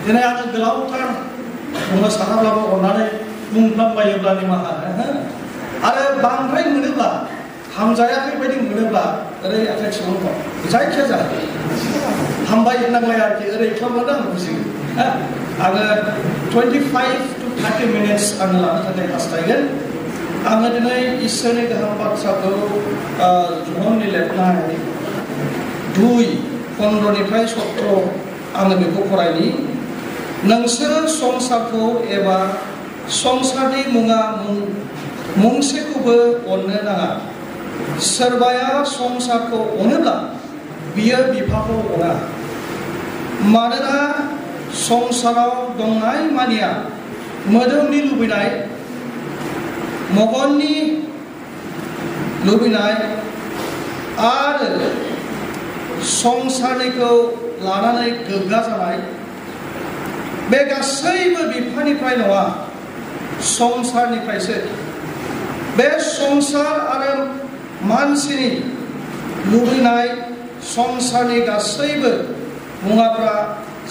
दिनै आङो गोलावथार बुंनो सानाब्लाबो अननानै बुंफ्लांबायोब्ला निमाहा आरो बांद्राय मोनोब्ला हामजायाखै बायदि मोनोब्ला ओरै आखाइ सुबुंखौ जायखिया जायो हामबाय होननांलाय आरोखि ओरै खालामनानै आं बुजियो आङो 25 to 30 minutes आङो लानो थाखाय हास्थायगोन आङो दिनै इसोरनि गाहाम बाथ्राखौ जहननि लिरनाय 2:15-17 आङो बेखौ फरायनि नोंसोरो संसारखौ एबा संसारनि मुंसेखौबो अननो नाङा सोरबाया संसारखौ अनोब्ला बियो बिफाखौ अना मानोना संसाराव दंनाय मानिया मोदोमनि लुबैनाय मगननि लुबैनाय आरो संसारनिखौ लानानै गोग्गा जानाय बे गासैबो बिफानिफ्राय नङा संसारनिफ्रायसो बे संसार आरो मानसिनि लुबैनाय संसारनि गासैबो मुवाफ्रा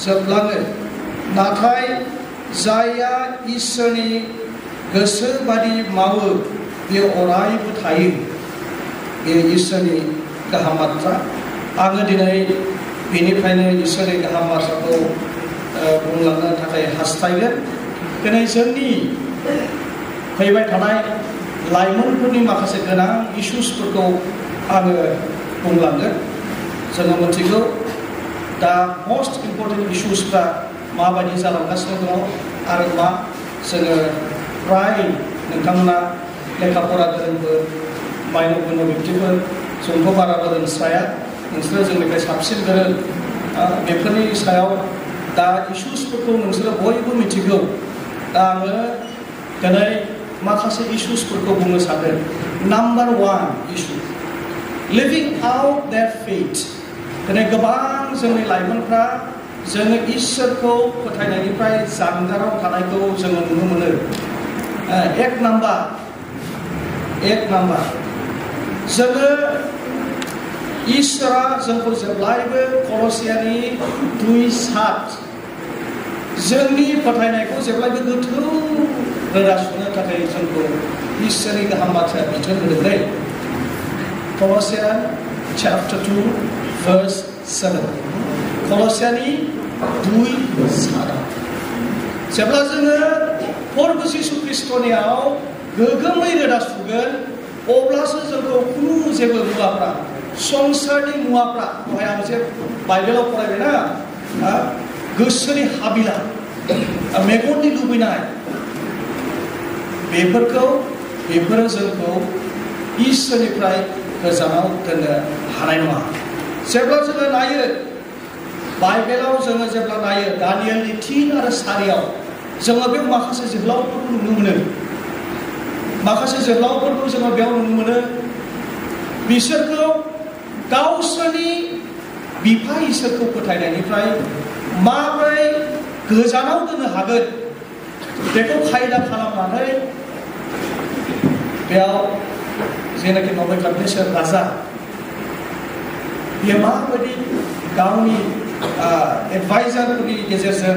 जोबलाङो नाथाय जायहा इसोरनि गोसो बादि मावो बेयो अरायबो थायो बे इसोरनि गाहाम बाथ्रा आङो दिनै बेनिफ्रायनो इसोरनि गाहाम बाथ्राखौ बुंलांनो थाखाय हास्थायगोन दिनै जोंनि फैबाय थानाय लाइमोनफोरनि माखासे गोनां इस्युसफोरखौ आङो बुंलांगोन जोङो मिथिगौ दा मस्ट इम्पर्टेन्ट इस्युसफ्रा माबायदि जालांगासिनो दङ आरो मा जोङो फ्राय नोंथांमोना लेखा फरा गोरोंबो माइन'रफोरनि बिब्दिफोर जोंथ' बाराबो रोंस्राया नोंसोरो जोंनिफ्राय साबसिन गोरों बेफोरनि सायाव दा इस्युसफोरखौ नोंसोरो बयबो मिथिगौ दा आङो दिनै माखासे इस्युसफोरखौ बुंनो सानदों number 1 issue living out their faith दिनै गोबां जोंनि लाइमोनफ्रा जोङो इसोरखौ फोथायनायनिफ्राय जानगाराव थानायखौ जोङो नुनो मोनो एक नाम्बार जोङो इसोरा जोंखौ जेब्लायबो कलसियानि 2:7 जोंनि फोथायनायखौ जेब्लायबो गोथौ रोदा सुनो थाखाय जोंखौ इसोरनि गाहाम बाथ्राया बिथोन होदों कलसियान chapter 2:7 कलसियानि 2:7 जेब्ला जोङो प्रभु जिसु ख्रिस्टनियाव गोगोमै रोदा सुगोन अब्लासो जोंखौ खुनु जेबो मुवाफ्रा संसारनि मुवाफ्रा दहाय आं मोनसे बाइबेलाव फरायबायना गोसोनि हाबिला मेगननि लुबैनाय बेफोरो जोंखौ इसोरनिफ्राय गोजानाव दोननो हानाय नङा जेब्ला जोङो नायो बाइबेलाव जोङो जेब्ला नायो दानियेलनि 3 आरो 4 जोङो बेयाव माखासे जोहोलावफोरखौ नुनो मोनो माखासे जोहोलावफोरखौ जोङो बेयाव नुनो मोनो बिसोरखौ गावसोरनि बिफा इसोरखौ फोथायनायनिफ्राय माबोरै गोजानाव दोननो हागोन बेखौ खायदा खालामनानै बेयाव जेनाखि नबुकदनेस्वर राजा बियो माबायदि गावनि एडभाइजारफोरनि गेजेरजों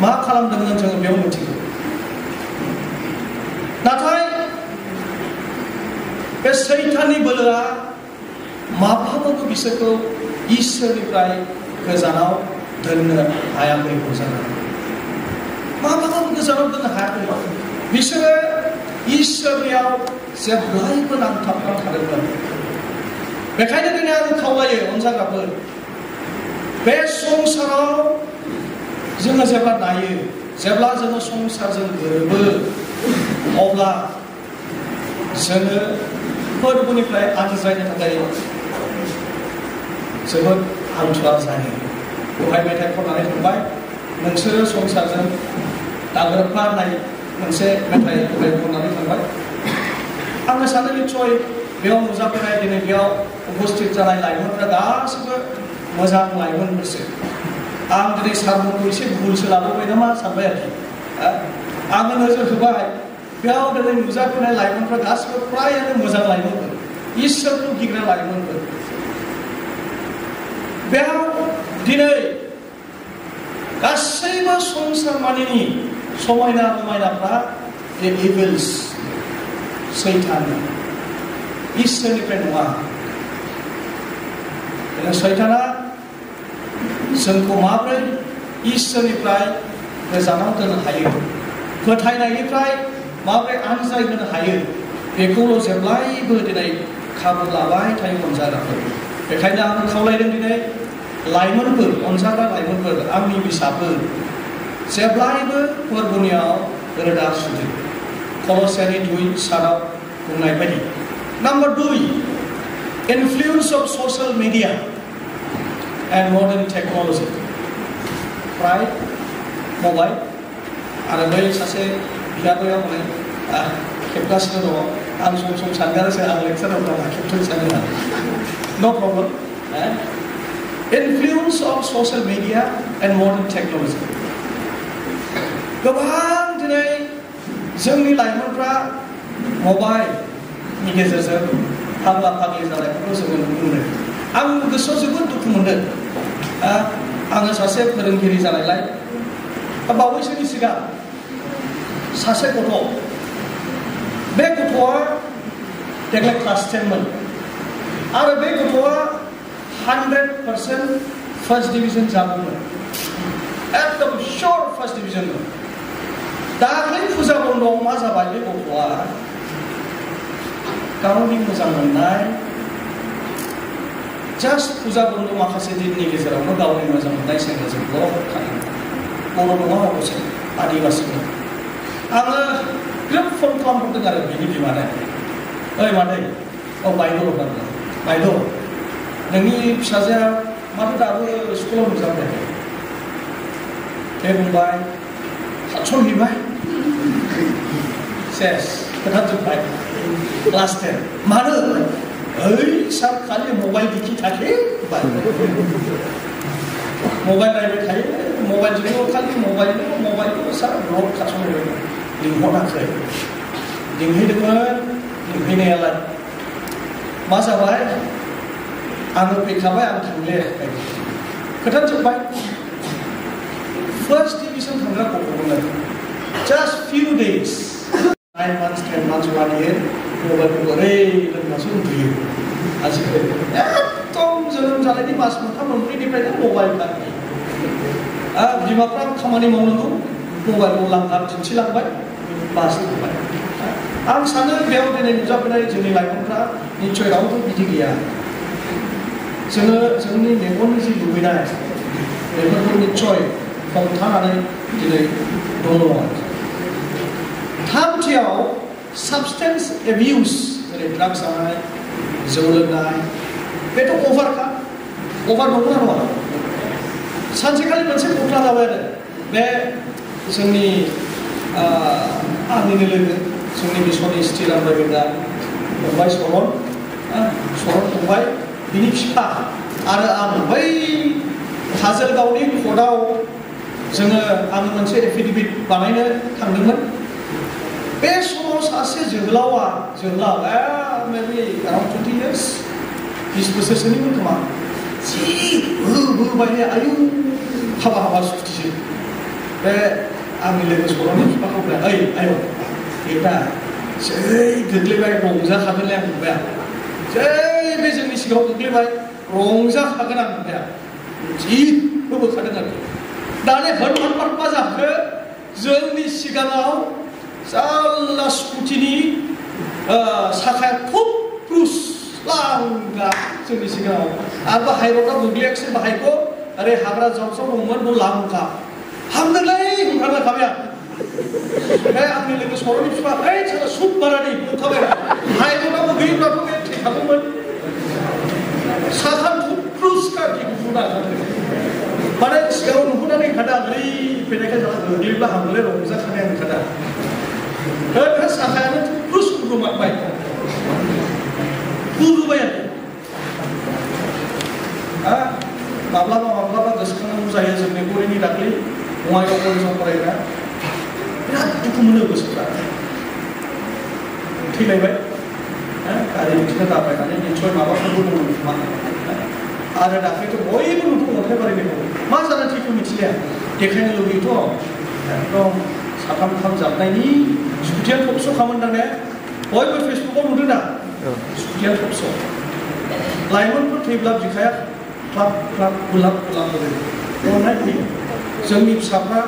मा खालामदोंमोन जोङो बेयाव मिथिगौ नाथाय बे सैताननि बोलोआ माब्लाबाबो बिसोरखौ इसोरनिफ्राय गोजानाव दोननो हायाखै माब्लाबाबो गोजानाव दोननो हायाखै बिसोरो इसोरनियाव जेब्लायबो नांथाबना थादोंमोन बेखायनो दिनै आं खावलायो अनजाग्राफोर बे संसाराव जोङो जेब्ला नायो जेब्ला जोङो संसारजों गोरोबो अब्ला जोङो फोरबोनिफ्राय आनज्रायनो थाखाय जोबोद हांथुवा जायो दहाय मेथाइ खननानै थांबाय नोंसोरो संसारजों दाग्रोबना होननाय मोनसे मेथाइ दहाय खननानै थांबाय आङो सानो निस्सय बेयाव नुजाफैनाय दिनै बेयाव उपस्थित जानाय लाइमोनफ्रा गासिबो मोजां लाइमोनफोरसो आं दिनै सारमोनखौ एसे भुलसो लाबोबाय नामा सानबाय आरोखि आङो नोजोर होबाय बेयाव दिनै नुजाफैनाय लाइमोनफ्रा गासिबो फ्रायानो मोजां लाइमोनफोर इसोरखौ गिग्रा लाइमोनफोर बेयाव दिनै गासैबो संसार मानिनि समायना रमायनाफ्रा इभिल्स सैतान इसोरनिफ्राय नङा सैताना जोंखौ माबोरै इसोरनिफ्राय गोजानाव दोननो हायो फोथायनायनिफ्राय माबोरै आनजाय होनो हायो बेखौल' जेब्लायबो दिनै खाबु लाबाय थायो अनजाग्राफोर बेखायनो आं खावलायदों दिनै लाइमोनफोर अनजाग्रा लाइमोनफोर आंनि बिसाफोर जेब्लायबो फोरबोनियाव रोदा सुदो कल'सियानि 2:7 बुंनाय बायदि number 2 influence of social media and modern technology प्राय मबाइल आरो बै सासे बिदाया माने खेबगासिनो दङ आं सम सम सानगारोसो आं लेक्चाराव दङ खेबथों सानो नो problem influence of social media and modern technology गोबां दिनै जोंनि लाइमोनफ्रा मबाइलनि गेजेरजों फाग्ला फाग्लि जानायफोरखौ जोङो नुनो मोनो आं गोसोआव जोबोद दुखु मोनदों आङो सासे फोरोंगिरि जानायलाय बावैसोनि सिगां सासे गथ' बे गथ'आ देग्लाय क्लास 10 मोन आरो बे गथ'आ 100% फार्स्ट डिभिजन जादोंमोन एकदम श्योर फार्स्ट डिभिजन दाख्लै फुजा बन्द'आव मा जाबाय बे गथ'आ गावनि मोजां मोननाय जास्ट फुजा बन्द' माखासे दिननि गेजेरावनो गावनि मोजां मोननाय सेंग्राजोंल' थाङो बर' नङा अबसे आदिबासिमोन आङो ग्रोब फन खालामहरदों आरो बिनि बिमानो ओइ मादै बायद' होननानै बायद' नोंनि फिसाजोआ माथो दाबो स्कुलाव नुजाफैयाखै बे बुंबाय हाबसनहैबाय सेस खोथा जोब्बाय क्लास 10 मानो ओइ सार खालि मबाइल देखि थाखे मबाइल नायबाय थायो मबाइलजोंल' खालि मबाइलखौ सार ब्लग खालामबाय लिंहराखै लिंहैदोंमोन लिंहैनायालाय मा जाबाय आङो फैखाबाय आं थांले खोथा जोब्बाय फार्स्ट डिभिजन थांग्रा गथ'मोन जास्ट फिउ डेज 9 months 10 months 1 year मबाइलखौ ओरै लोंनासो उन्दुयो आजिखालि एकदम जोनोम जानायनि मास मोनथाम मोनब्रैनिफ्रायनो मबाइल बाहायो बिमाफ्रा खामानि मावनांगौ मबाइलखौ लांना दिन्थिलांबाय बास थांबाय आं सानो बेयाव दिनै नुजाफैनाय जोंनि लाइमोनफ्रा निस्सय रावबो बिदि गैया जोङो जोंनि मेगननि जि लुबैनाय बेफोरखौ निस्सय हमथानानै दिनै दङ थामथियाव साबस्टेन्स एबिउस जेरै ड्राग्स जानाय जौ लोंनाय बेथ' अभारखा अभार नंगौना नङा सानसेखालि मोनसे घटना जाबाय आरो बे जोंनि आंनिनो लोगो जोंनि मिसननि स्टिलार बायग्रा फंबाय सरन फंबाय बिनि बिफा आरो आं बै काजलगावनि कर्टआव जोङो आं मोनसे एफिडेभिट बानायनो थांदोंमोन बे समाव सासे जोहोलाव मेबि around 20 years 20 बोसोरसोनिमोन खोमा जि बोबायले आयु हाबा सुखुथिसो बे आंनि लोगो सरननि बिफाखौ बुंबाय ओइ आयौ बेटा जै गोग्लैबाय रंजाखागोनलै आं बुंबाय जै बे जोंनि सिगाङाव गोग्लैबाय रंजाखागोन आं बुंबाय जि होबोखादों आरो दाने हरमात मा जाखो जोंनि सिगाङाव जाल्ला स्कुटिनि साखाया खुब क्रुस लांगा जोंनि सिगाङाव आरो हाइरडआव गोग्लैयाखिसै बाहायखौ ओरै हाग्रा जबसब दंमोन बे लांखा हामदोंलै ओंखारलांखाबाय आं बे आंनि लोगो सरननि बिफा ओइ साला सुद बारानि ओंखारबाय हाइरडआव गोग्लैयोब्लाथ' बे थैखागौमोन साखा खुब क्रुस गाखि गुफुरा माने सिगाङाव नुहुरनानै ओंखारदों आं ओरै फैनायखाय गोग्लैब्ला हामदोंलै रंजाखानाय ओंखारदों बे साखायानो क्रुस गुरुमाबाय गुरुबाय आरो माब्लाबा गोसोखांनांगौ जायो जोंनि बर'नि दाख्लै बङाइगाव कलेजाव फरायग्रा बिराद दुखु मोनो गोसोफ्रा थैलायबाय गारि बिदिनो दाबायनानै निस्सय माबाफोरबो दंमोन खोमा आरो दाख्लैथ' बयबो नुदों अन्थाइबारिनिखौ मा जाना थैखौ मिथिलिया देखायनो लुबैयोथ' एकदम साथाम खामजाबनायनि सुखुथिया टकस' खालामोन ने बयबो फेसबुकाव नुदों दा सुखुथिया टकस' लाइमोनफोर थैब्ला बिखाया क्लाब क्लाब गुलाब गुलाब होदों अननाय फैयो जोंनि फिसाफ्रा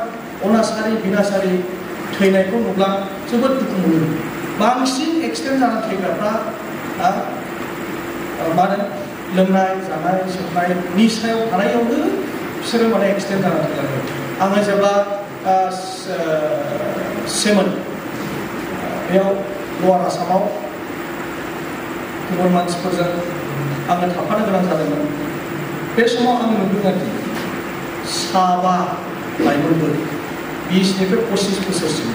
अनासारि बिनासारि थैनायखौ नुब्ला जोबोद दुखु मोनो बांसिन एक्सिडेन्ट जानानै थैग्राफ्रा मा होनो लोंनाय जानाय सोबनाय निसायाव थानायावनो बिसोरो माने एक्सिडेन्ट जानानै थैलाङो आङो जेब्ला सेमोन बेयाव लवार आसामाव गुबुन मानसिफोरजों आङो थाफानो गोनां जादोंमोन बे समाव आं नुदों आरोखि साबा लाइमोनफोर 20निफ्राय 25 बोसोरसिम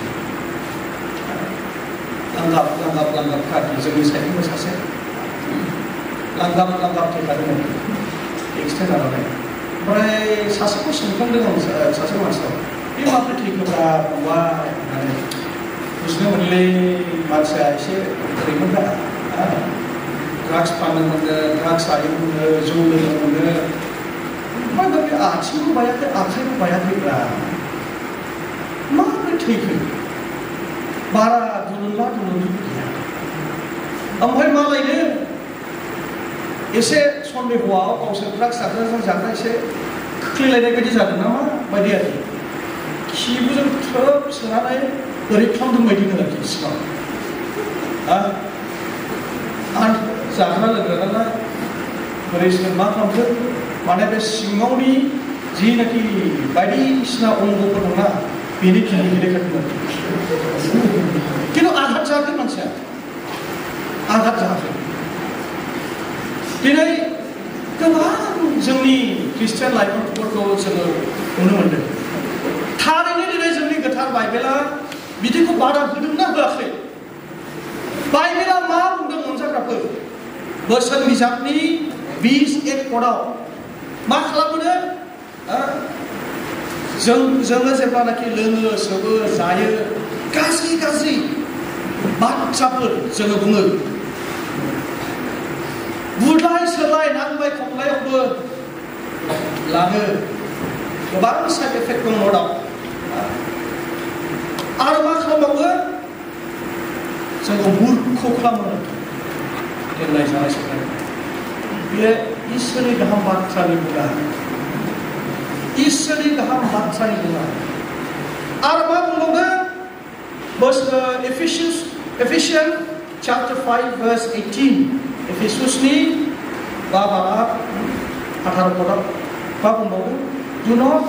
लांगाब खाखि जोंनि साइडनिबो सासे लांगाब थैखादोंमोन एक्सिडेन्ट जानानै ओमफ्राय सासेखौ सोंखांदों आं सासे मानसिनाव बे माब्रै थैखोब्रा फंबाय होननानै बुजिनो मोनलै मानसिया एसे ओरैनो दा ड्राग्स फाननो मोनो ड्राग्स जायो मोनो जौ लोंनो मोनो ओमफ्राय बे आथिंबो बायाखै आखाइबो बायाखैब्रा माब्रै थैखो बारा दुलुनला दुलुनलिबो गैया ओमफ्राय मालायनो एसे सन्देहआव गावसोर ड्राग्स जाग्रा एसे खोख्लैलायनाय बायदि जादों नामा बायदि आरोखि खिबुजों थ्रोब सोनानै ओरै खालामदों बायदि आरोखि सिगां आरो जाग्रा लोंग्रा नालाय बोरै मा खालामखो माने बे सिङावनि जिनाखि बायदिसिना अंगफोर दंना बेनि फिलिं देखायदों खिन्थु आघात जायाखै मानसिया आघात जायाखै दिनै गोबां जोंनि ख्रिस्टियान लाइमोनफोरखौ जोङो नुनो मोनदों थारैनो दिनै जोंनि गोथार बाइबेला बिदिखौ बादा होदोंना होआखै बाइबेला मा बुंदों अनजाग्राफोर बोसोन बिजाबनि 21 पदआव मा खालामो जोङो जेब्लानाखि लोङो सोबो जायो गाज्रि बाथ्राफोर जोङो बुङो बुलाय सोलाय नांबाय खमलायावबो लाङो गोबां साइड इफेक्ट दङ दाव आरो मा खालामबावो जोंखौ मुर्ख खालामो लोंनाय जानाय सोबनाय बे इसोरनि गाहाम बाथ्रानि बुङा इसोरनि गाहाम बाथ्रानि बुङा आरो मा बुंबावदों Ephesians chapter 5 verse 18 एफेसुसनि 18 पदआव मा बुंबावदों Do not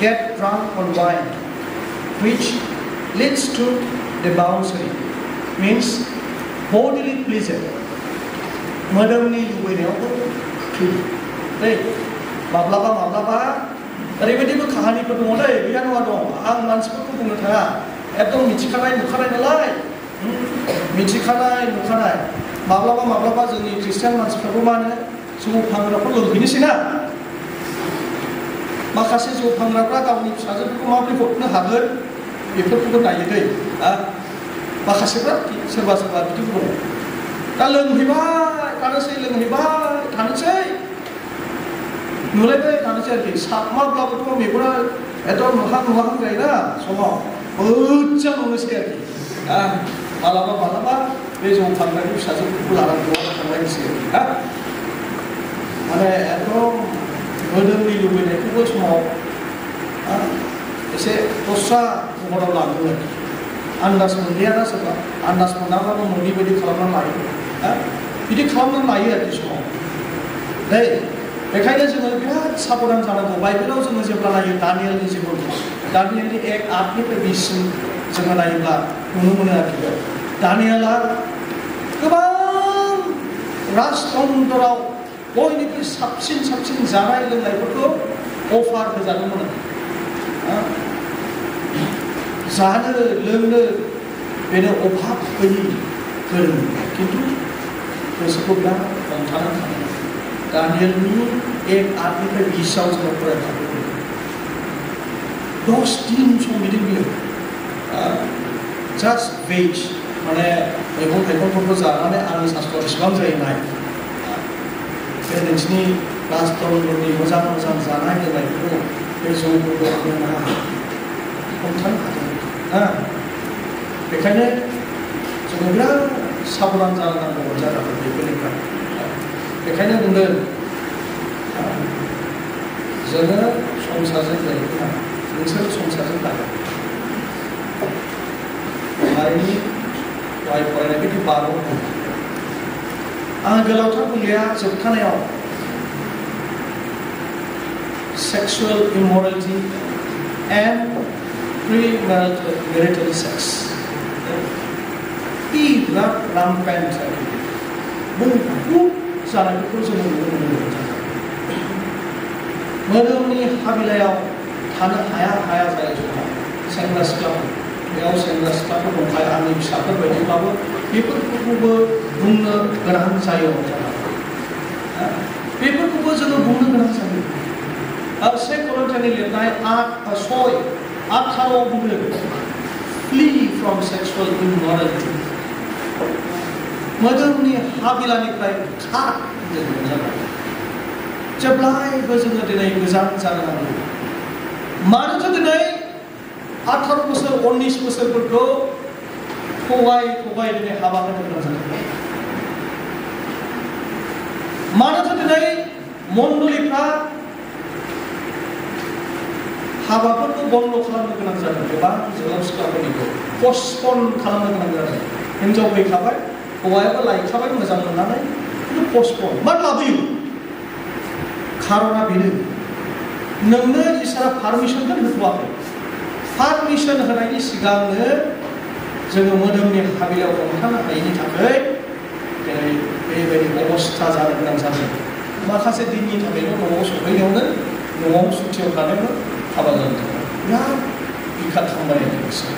get drunk on wine which leads to debauchery means bodily pleasure मोदोमनि लुबैनायावबो खोख्लैयो माब्लाबा ओरैबायदिबो काहानिफोर दङ दै गैया नङा दं आं मानसिफोरखौ बुंनो थाङा एकदम मिथिखानाय नुखानाय नालाय मिथिखानाय नुखानाय माब्लाबा जोंनि ख्रिस्टियान मानसिफोरखौ मा होनो जौ फानग्राफोर लोंहैनोसै ना माखासे जौ फानग्राफ्रा गावनि फिसाजोफोरखौ माबोरै हरनो हागोन बेफोरखौबो नायो दै माखासेफ्रा सोरबा बिदिबो दङ दा लोंहैबाय थानोसै नुलायबाय थानोसै आरोखि साबमाब्लाबोथ' मेगना एकदम नुहां जायोना समाव मोजां नुनोसै आरोखि मालाबा बे जौ फानग्रानि फिसाजोफोरखौ लानानै बहा थांलायनोसै माने एकदम मोदोमनि लुबैनायखौबो समाव एसे दस्रा महराव लाङो आरोखि आन्दाज मोनहैयाना सोरबा आन्दाज मोनाब्लाबो न'नि बायदि खालामनानै लायो बिदि खालामनानै लायो आरोखि समाव दै बेखायनो जोङो बिराद साबधान जानांगौ बाइबेलाव जोङो जेब्ला नायो दानियेलनि जिबन दानियेलनि 1:8निफ्राय 20सिम जोङो नायोब्ला नुनो मोनो आरोखि दानियेला गोबां राजतन्त्रआव बयनिख्रुइ साबसिन जानाय लोंनायफोरखौ अफार होजादोंमोन जानो लोंनो बेनो अभाब गैयि गोरों खिन्थु गोसोखौ बिराद हमथानानै थानांगौ दानियेलनि 1:8निफ्राय 20आव जोङो फरायखादों 10 दिन सम बिदि बियो जास्ट भेज माने मैगं थाइगंफोरखौ जानानै आंनि सास्थ'आ बेसेबां जायो नाय बे नोंसिनि राजतन्त्रनि मोजां जानाय लोंनायफोरखौ बे जौखौबो होनो नाङा हमथानो हादों बेखायनो जोङो बिराद साबधान जानांगौ जानांगौ बेफोरनिफ्राय बेखायनो बुंदों जोङो संसारजों जायोब्ला नोंसोर संसारजों दागोन हारिनि दहाय फरायनाय बायदि बारो आं गोलावथार बुंलिया जोबथानायाव sexual immorality and premarital sex बिराद rampant बुहुद जानायफोरखौ जोङो नुनो मोनो मोदोमनि हाबिलायाव थानो हाया जायो जोंहा सेंग्रा सिख्लाफोर बेयाव सेंग्रा सिख्लाफोर दंखायो आंनि फिसाफोर बायदिब्लाबो बेफोरखौबो बुंनो गोनां जायो बेफोरखौबो जोङो बुंनो गोनां जायो आरो 2 करिन्थियानि लिरनाय 8:18 बुंदों flee from sexual immorality मोदोमनि हाबिलानिफ्राय खार जाबाय जेब्लायबो जोङो दिनै गोजान जानो नांगौ मानोथो दिनै 18 बोसोर 19 बोसोरफोरखौ थगाय दिनै हाबा होनो गोनां जादों मानोथो दिनै मण्डलिफ्रा हाबाफोरखौ बन्द खालामनो गोनां जादों गोबां जोहोलाव सिख्लाफोरनिखौ पस्टपन खालामनो गोनां जादों हिनजाव फैखाबाय हौवायाबो लायखाबाय मोजां मोननानै खिन्थु पस्टपन मा लाबोयो खारना बेनो नोंनो इसोरा पारमिसनखौ होथ'वाखै पारमिसन होनायनि सिगांनो जोङो मोदोमनि हाबिलायाव हमथानो हायैनि थाखाय दिनै बेबायदि अबस्था जानो गोनां जादों माखासे दिननि थाखायल' न'आव सफैनायावनो न'आव सुटियाव थानायावनो हाबा जानो थाखाय बिराद बिखा थांबाय गोसोआ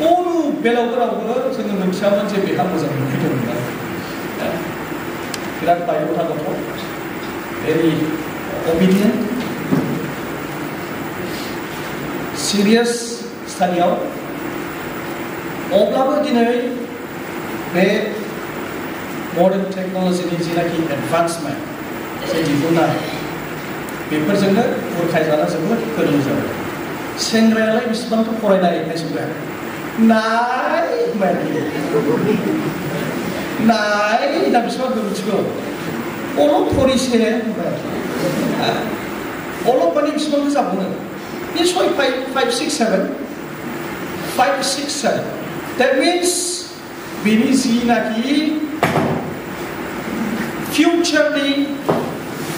अनु बेलावफोरावबो जोङो मोनथियामोन जे बेहा मोजां मोननाय दंमोन बिराद बायगथा गथ' भेरि अबिडियेन्ट सिरियास स्टाडियाव अब्लाबो दिनै बे मडार्न टेक्न'लजिनि जिनाखि एडभान्समेन्ट जे दिहुननाय बेफोरजोंनो बुरखायजाना जोबोद गोरलै जाबाय सेंग्रायालाय बेसेबांथ' फरायनाय सेंग्राया नाय दा बेसेबां गोरोन्थिखौ अलप फरिसे अलप माने बेसेबां गोजा बुङो निसय 5, 6, 7 that means बेनि जिनाखि फिउचारनि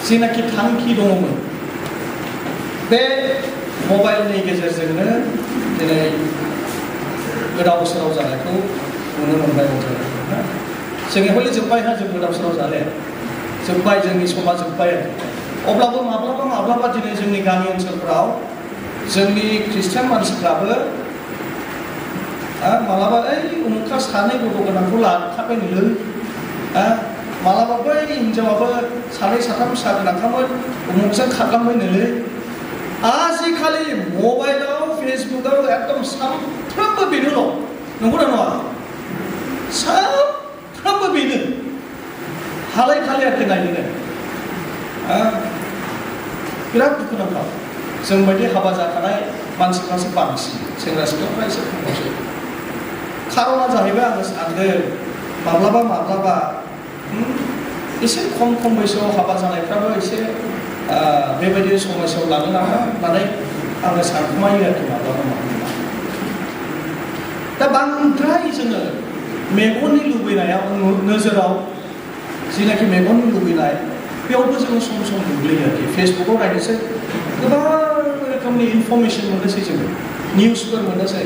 जिनाखि थांखि दङमोन बे मबाइलनि गेजेरजोंनो दिनै गोदाव सोराव जानायखौ नुनो मोनबाय जोंनि हले जोब्बाय जों गोदाव सोराव जानाया जोब्बाय जोंनि समा जोब्बाय अब्लाबो माब्लाबा दिनै जोंनि गामि ओनसोलफ्राव जोंनि ख्रिस्टियान मानसिफ्राबो मालाबा उमुखा सानै गथ' गोनांखौ लाखाबाय नोलै मालाबा बै हिनजावाबो सानै साथाम फिसा गोनांखामोन उमुखजों खारलांबाय नोलै आजिखालि मबाइलाव फेसबुकाव एकदम सानफ्रोमबो बेनोल' नंगौना नङा सानफ्रोमबो बेनो हालाय खालियाखै नायनो बिराद दुखुनांथाव जोंबायदि हाबा जाखानाय मानसिफ्रासो बांसिन सेंग्रा सिख्लाफ्रा एसे खमसै खारना जाहैबाय आङो सानदों माब्लाबा एसे खम बैसोआव हाबा जानायफ्राबो एसे बेबायदि समस्यायाव लाङो नामा होननानै आङो सानखुमायो आरोखि माब्लाबा दा बांद्राय जोङो मेगननि लुबैनायाव नोजोराव जिनाखि मेगननि लुबैनाय बेयावबो जोङो सम गोग्लैयो आरोखि फेसबुकाव नायनोसै गोबां रोखोमनि इनफरमेसन मोननोसै जोङो निउसफोर मोननोसै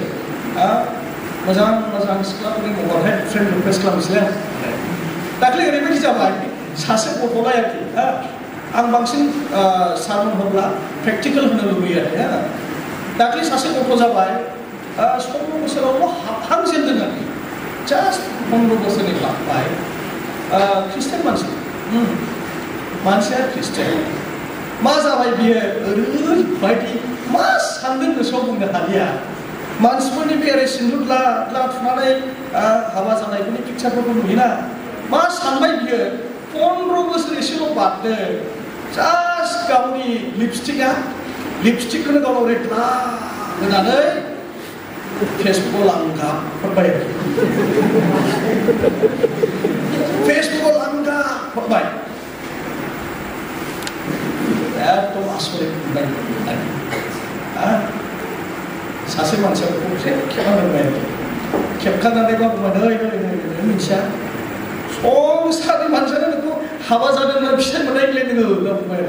मोजां सिख्लाफोरनि महरहाय फ्रेन्ड रिकुवेस्ट खालामनोसै दाख्लै ओरैबायदि जाबाय सासे गथ'लाय आरोखि आं बांसिन सारमोन होब्ला प्रेक्टिकेल होनो लुबैयो आरोखि दाख्लै सासे गथ' जाबाय 16 बोसोरावल' हाबहांजेनदों आरोखि जास्ट 15 बोसोरनि बाय ख्रिस्टियान मानसिया ख्रिस्टियान मा जाबाय बियो ओरैबायदि मा सानदों गोसोआव बुंनो हालिया मानसिफोरनि बेरे सिन्दुर ला थुनानै हाबा जानायफोरनि पिक्सारफोरखौ नुयोना मा सानबाय बियो 15 बोसोर एसेल' बारदों जास्ट गावनि लिपस्टिकखौनो गावनाव रेडला होनानै फेसबुकआव लांगाफोरबाय फेसबुकआव लांगाफोरबाय एकदम आसरित मोनबाय सासे मानसिया बेखौ खेबखांबाय खेबखांनानै मा बुंबाय नै मिथिया संसारनि मानसियानो नोंखौ हाबा जादोंना फिथाइ मोननायलाय नोङो होनना बुंबाय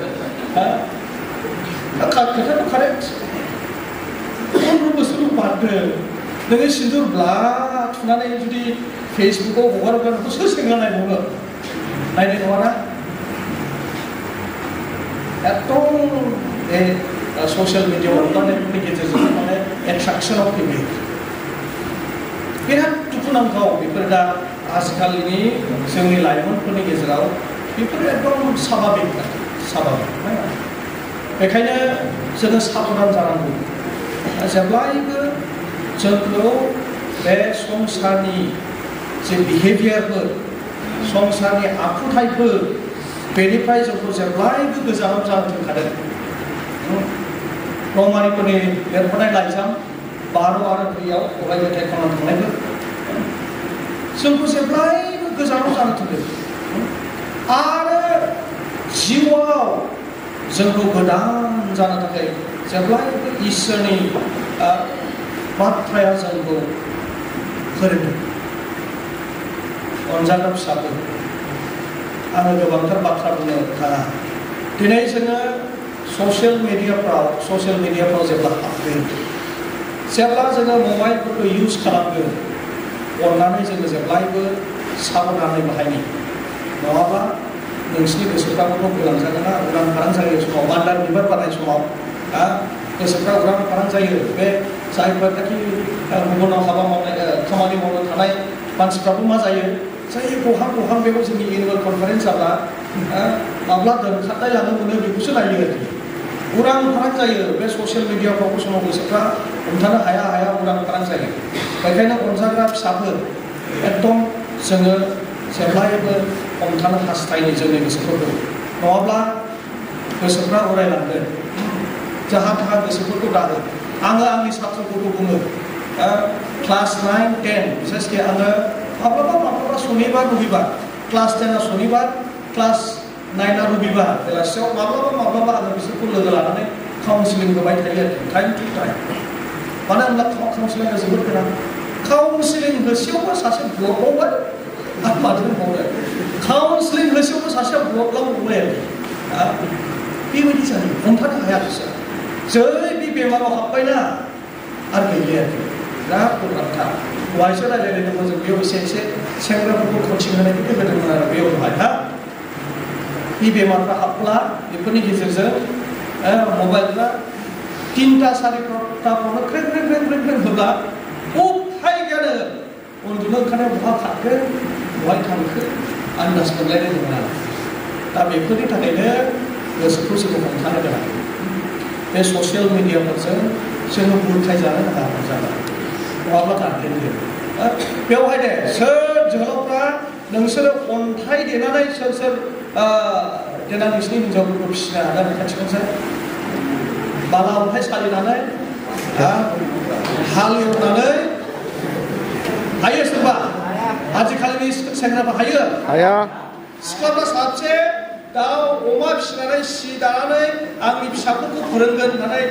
खोथाया कारेक्ट 15 बोसोर बारदों नोङो सिन्दुर ब्ला थुनानै जुदि फेसबुकआव हगारोब्ला नोंखौ सोर सेंग्रा नायबावनो नायनाय नङाना एकदम बे ससियेल मिडियाआव हगारनायफोरनि गेजेरजों माने एट्राक्सनाव फैबाय बिराद दुखुनांथाव बेफोर दा आजिखालिनि जोंनि लाइमोनफोरनि गेजेराव बेफोर एकदम साभाबिक बेखायनो जोङो साबधान जानांगौ जेब्लायबो जोंखौ बे संसारनि जे बिहेभियारफोर संसारनि आखुथायफोर बेनिफ्राय जोंखौ जेब्लायबो गोजानाव जानो थिनखादों रमानिफोरनि लिरहरनाय लाइजाम 12 आरो 2 आव गलाय मेथाइ खनना थांनायफोर जोंखौ जेब्लायबो गोजानाव जानो थिनदों आरो जिउआव जोंखौ गोदान जानो थाखाय जेब्लायबो इसोरनि बाथ्राया जोंखौ फोरोंदों अनजाग्रा फिसाफोर आङो गोबांथार बाथ्रा बुंनो थाङा दिनै जोङो ससियेल मिडियाफ्राव जेब्ला हाबगोन जेब्ला जोङो मबाइलफोरखौ इउज खालामगोन अननानै जोङो जेब्लायबो साबधानै बाहायनि नङाबा नोंसिनि गोसोफ्राबो गोलांजागोन ना उरां फारां जायो समाव मान्दार बिबार बारनाय समाव गोसोफ्रा उरां फारां जायो बे जायफोरनाखि गुबुनाव हाबा मावनाय खामानि मावनो थानाय मानसिफ्राबो मा जायो जाय गहां बेयाव जोंनि एनुवेल कनफारेन्स जाब्ला माब्ला दोनखारनाय लानो मोनो बेखौसो नायो आरोखि उरां फारां जायो बे ससियेल मिडियाफ्रावबो समाव गोसोफ्रा हमथानो हाया उरां फारां जायो बेखायनो अनजाग्रा फिसाफोर एकदम जोङो जेब्लायबो हमथानो हास्थायनि जोंनि गोसोफोरखौ नङाब्ला गोसोफ्रा उरायलांगोन जाहा थाहा गोसोफोरखौ दाहो आङो आंनि सात्रफोरखौ बुङो क्लास 9, 10 बिसेसके आङो माब्लाबा शनिबार रबिबार क्लास 10 शनिबार क्लास 9 रबिबार बेलासियाव माब्लाबा आङो बिसोरखौ लोगो लानानै काउन्सिलिं होबाय थायो आरोखि टाइम टु टाइम मानो होनब्ला काउन्सिलिंआ जोबोद गोनां काउन्सिलिं होसेयावबो सासे ब्लक मावबाय आरो माथो मावबाय काउन्सिलिं होसेयावबो सासेया ब्लक मावबाय आरोखि बेबायदि जायो हमथानो हाया बिसोर जै बे बेमाराव हाबबायना आरो गैलिया आरोखि बिराद गोब्राबथार दहायसो रायज्लायदोंमोन जों बेयाव एसे सेंग्राफोरखौ कचिं होनायखौ होदोंमोन आरो बेयावहाय बे बेमारफ्रा हाबब्ला बेफोरनि गेजेरजों मबाइलफ्रा 3टा 4टाफ्रावनो ख्रें होब्ला उफाय गैयानो उन्दुनो ओंखारनायाव बहा खारखो बहाय थांखो आन्दाज मोनलायनाय नङा दा बेफोरनि थाखायनो गोसोखौ जोङो हमथानो गोनां बे ससियेल मिडियाफोरजों जोङो बुरखायजानो नाङा जाबाय नङाब्ला गारदेनगोन बेवहाय दे सोर जोहोलावफ्रा नोंसोरो अन्थाइ देनानै सोर देनां नोंसिनि हिन्जावफोरखौ फिसिनो हागोन खाथियावसो बाला अन्थाइ सालिनानै हाल एवनानै हायो सोरबा आजिखालिनि सेंग्राफ्रा हाया सिख्लाफ्रा साबसे दाउ अमा फिसिनानै सि दानानै आंनि फिसाफोरखौ फोरोंगोन होननानै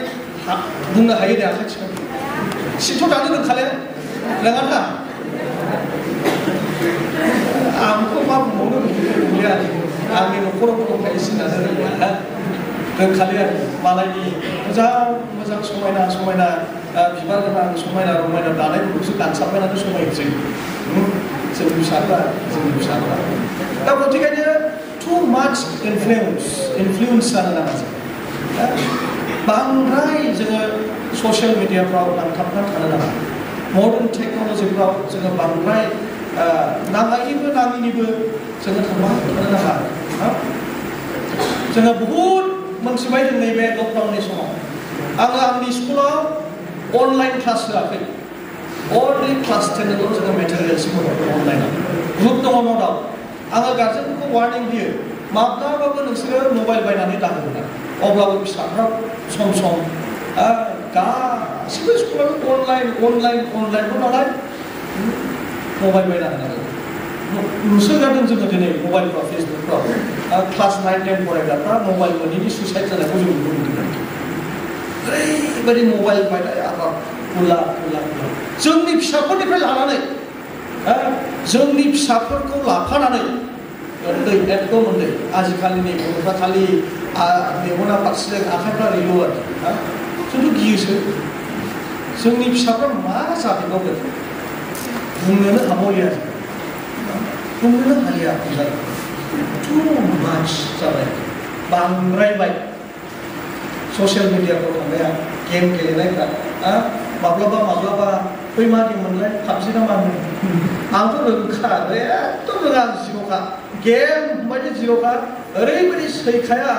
बुंनो हायो दे आखाइ थिखांनानै सिथ' दानो रोंखाले रोङाना आंखौ मा बुंबावनो रोंलिया आंनि न'खराव दंखायो सि दानो रोंलिया रोंखाले आरो मालायनि मोजां समायना बिबार गोनां समायना रमायना दानायफोरखौसो गानसाबबायनानै समायनोसै जोंनि फिसाफ्रा दा गथिखायनो टु माच इनफ्लुयेन्स जानो नाङा जों बांद्राय जोङो ससियेल मिडियाफ्राव नांथाबनानै थानो नाङा मडार्न टेक्न'लजिफ्राव जोङो बांद्राय नाङिनिबो जोङो थांबाय थानो नाङा जोङो बहुद मोनथिबाय जों नैबे लकडाउननि समाव आङो आंनि स्कुलाव अनलाइन क्लास होआखै अनलि क्लास 10 जोङो मेटेरियेल्स हरो अनलाइनाव ग्रुप दङ न' दाउट आङो गार्जेनफोरखौ वार्निं होयो माब्लाबाबो नोंसोरो मबाइल बायनानै दाहोना अब्लाबो फिसाफ्रा सम सम गासिबो स्कुलाव अनलाइन नालाय मबाइल बायना होनांगौ नुसोगारदों जोङो दिनै मबाइलफ्राव फेसबुकफ्राव क्लास 9-10 फरायग्राफ्रा मबाइल मोनैनि सुइसाइड जानायखौ जों नुनो मोनदों ओरैबायदि मबाइल बायनाय आबाद खुला जोंनि फिसाफोरनिफ्राय लानानै जोंनि फिसाफोरखौ लाफानानै एकदम उन्दै आजिखालिनि गथ'फ्रा खालि मेगना फारसेजों आखाइफ्रा रिलु आरो जोंथ' गियोसो जोंनि फिसाफ्रा मा जादोंबावगोन बुंनोनो हाबावलिया बुंनोनो हालिया टु माच जाबाय बांद्रायबाय ससियेल मिडियाफ्राव थांनाया गेम गेलेनायफ्रा माब्लाबा बै मा गेम मोनलाय पाबजि ना मा होनो आंथ' रोंखा एकदम रोङा जिर'खा गेम बायदि जिर'खा ओरैबायदि सैखाया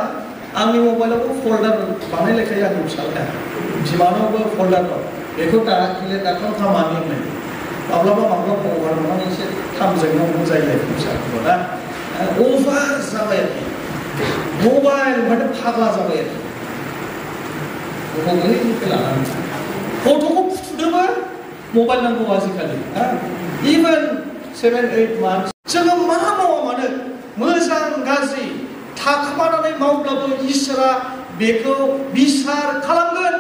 आंनि मबाइलावबो फल्डार बानायलायखायो आंनि फिसाज्लाया बिमानावबो फल्डार दं बेखौ दाखाम खामानि होननाय माब्लाबा हगारनानै एसे थामजोंनांगौ जायो आरो फिसाफोरखौ ना अभार जाबाय आरोखि मबाइल माथो फाग्ला जाबाय आरोखि गथ'निफ्राय लानानै गथ'खौ फुथुनोबो मबाइल नांगौ आजिखालि इभेन 7-8 मान्थस जोङो मा मावा मानो मोजां गाज्रि थाखोमानानै मावब्लाबो इसोरा बेखौ बिसार खालामगोन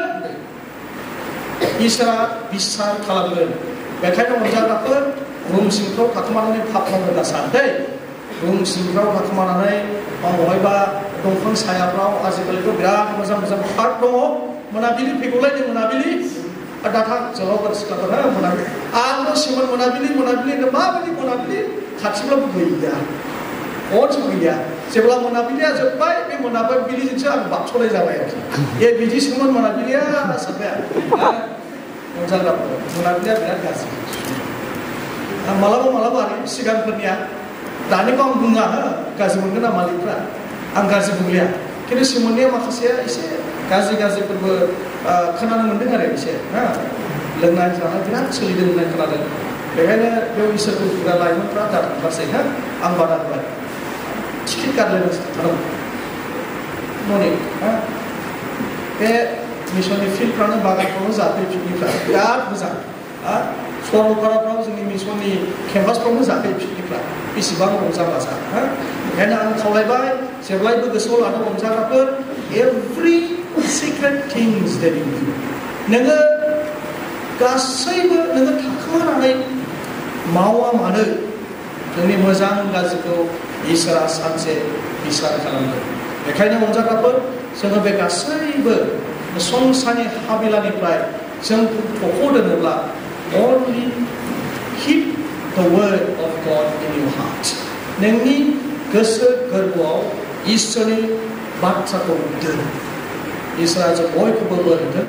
इसोरा बिसार खालामगोन बेखायनो अनजाग्राफोर रुम सिंफ्राव थाखोमानानै पाप मावनो दा सानदै रुम सिंफ्राव थाखोमानानै बबेबा दंफां सायाफ्राव आजिखालिथ' बिराद मोजां पार्क दङ मोनाबिलि फैगौलायदों मोनाबिलि दाथा जोलावफोर सिख्लाफोर मोनाबिलि आंबो सिमोन मोनाबिलि माबायदि मोनाबिलि खाथिब्लाबो गैया अनसेबो गैया जेब्ला मोनाबिलिया जोब्बाय बे मोनाबिलिजोंसो आं बारस'नाय जाबाय आरोखि बिदिसोमोन मोनाबिलिया सानबाय अनजाग्राफोर मोनाबिलिया बिराद गाज्रि मालाबा आरो सिगांफोरनिया दानिखौ आं बुङा गाज्रि मोनगोन ना मालिकफ्रा आं गाज्रि बुंलिया खिन्थु सिमोननिया माखासेया एसे गाज्रिफोरबो खोनानो मोन्दों आरो एसे लोंनाय जानाय बिराद सोलिदों होननाय खोनादों बेखायनो बेयाव इसोरखौ बुग्रा लाइमोनफ्रा दाथांगासै आं बादा होबाय टिकेट गारलायनांसो थांनांगौ मर्निं बे मिसननि फिल्डफ्रानो बागानफ्रावनो जाफै पिकनिकफ्रा बिराद मोजां सरलपाराफ्राव जोंनि मिसननि केम्पासफ्रावनो जाफै पिकनिकफ्रा बेसेबां रंजा बाजा बेखायनो आं खावलायबाय जेब्लायबो गोसोआव लानो रंजाग्राफोर every secret things that you do नोङो गासैबो नोङो थाखोमानानै मावा मानो नोंनि मोजां गाज्रिखौ इसोरा सानसे बिसार खालामगोन बेखायनो रंजाग्राफोर जोङो बे गासैबो संसारनि हाबिलानिफ्राय जों थख' दोनोब्ला only keep the word of God in your heart नोंनि गोसो गोरबोआव इसोरनि बाथ्राखौ दोन इसोरा जों बयखौबो बोर होगोन